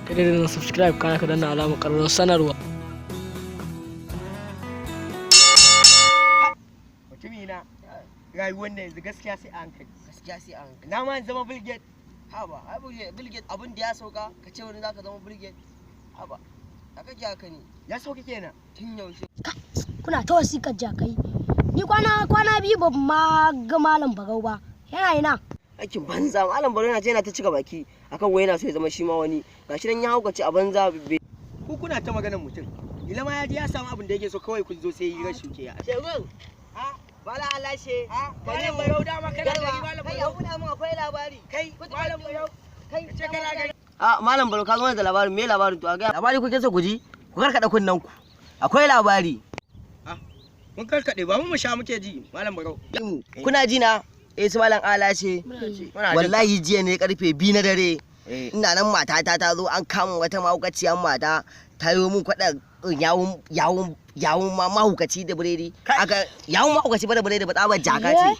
Ka danna subscribe, kana ka danna alamar ƙararrawar sanarwa. Mutumi na, rayuwar nan yanzu gaskiya sai a hankali. Gaskiya sai a hankali. Na ma zama Bill Gates. Haba, ai Bill Gates abin da ya sauka ka ce wani zaka zama Bill Gates. Haba, a kake haka ne? Ya sauka kenan. Tun yaushe? Kuna ta wasiƙar jakai. Ni kwana kwana biyu ban ma ga Malam Barau ba. Yana ina? Aikin banza, Malam Barau yana ce yana ta cika baki akan wai yana so ya zama shi ma wani. Gashi nan ya haukace a banza bai. Ku kuna ta maganar mutum. Ila ma ya je ya samu abin da yake so, kawai kun zo sai yi rashin ke ya. Shegun, bala alashe. Malam Barau, dama kana gari, Malam Kai Barau. abu na mun akwai labari. Kai, Malam Barau. Kai. Ce kana gari. A Malam Barau, ka zo mana da labarin, me labarin? To a ga labari kuke so ku ji? Ku karkada kunnen ku. Akwai labari. Mun karkaɗe ba mu sha muke ji, Malam Barau. Kuna ji na? Eh, su Malam alashe. Muna jin. Wallahi jiya ne karfe 2 na dare. Eh. Ina nan, matata ta zo, an kama wata mahaukaciyar mata ta yi mun kwaɗa yawun yawun yawun ma mahaukaci da biredi. Kai. Aka yawun mahaukaci ba da biredi ba, tsabar jaka ce.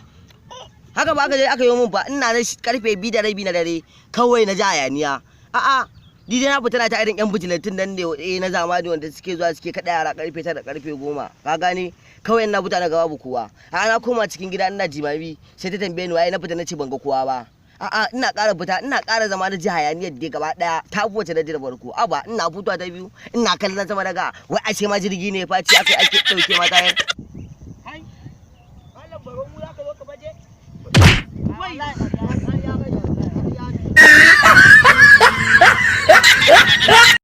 Haka ba aka je aka yi mun ba. Ina nan karfe 2:30 na dare kawai na ji hayaniya. A'a, ni dai na fita na ta irin yan bijilantin nan ne, eh, na zamani wanda suke zuwa suke kaɗa yara karfe 9, karfe 10, ka gane? Kawai ina fita na ga babu kowa. A'a, na koma cikin gida ina jimami, sai ta tambaye ni waye na fita, na ce ban ga kowa ba. A'a, ina ƙara fita, ina ƙara zama, na ji hayaniyar dai gaba ɗaya ta fi wace na ji da farko. Aba, ina fitowa ta biyu, ina kallon sama daga wai ashe ma jirgi ne faci aka ake ɗauke mata. Kai. Malam Barau, mu za ka zo ka baje? Wai.